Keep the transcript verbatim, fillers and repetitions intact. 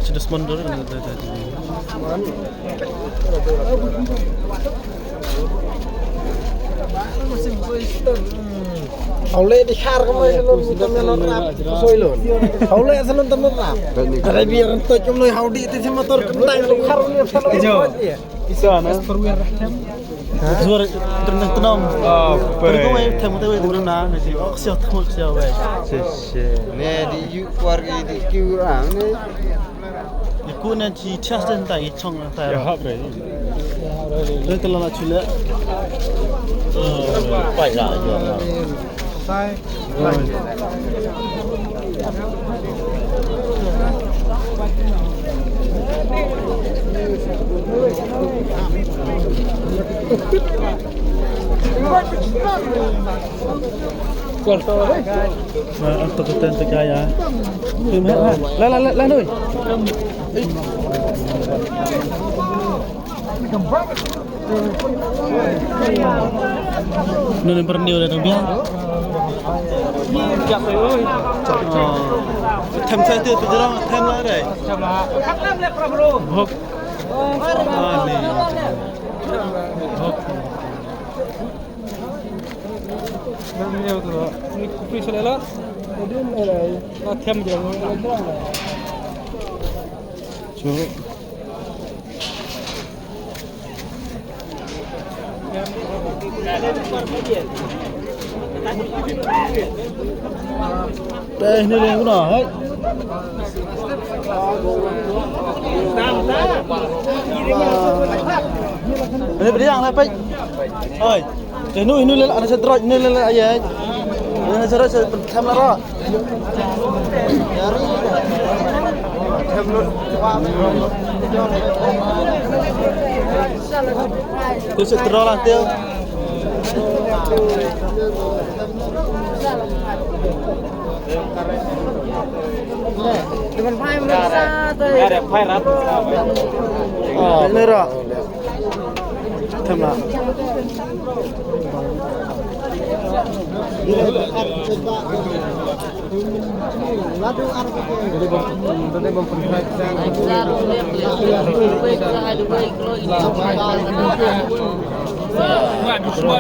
Sudah semondor kan ada tadi. Hawle di khar ka mai salon, kita melon rap, soi lon. Hawle salon temen rap. Ada biar entuk kum noi hawdi ti sima tor kum tai lo khar ni salon. Ijo. Isa na. Zuar ternang tenang. Oh, pergi kau mai tem tem itu na. Oh, siap tem siap baik. Sisi. Ne di yuk keluarga di kiu orang ni. Iku na ci chas dan tai chong tai. Ya hap re. Re telah lah chule. Pai lah. Sai. Kual. Nah, untuk kita untuk kaya. La la la la noi. Nun yang berniu dah biar. Oh. Them saya tu tu jerang them lah dai. Hok. Ah ni. Hok. Berniu tu. Ni kupi selai lah. Lah them jerang. Cuk. Teh ni leng kuna, hai. Ni beri yang lah, pai. Oi. Inu, inu lele, ana sa droj, inu lele, ayai. Ana sa droj, sa tham la ra. Tu sa droj la teo. Depan phai merasa tu. Ada phai rat. Oh, ni ra. Tham la.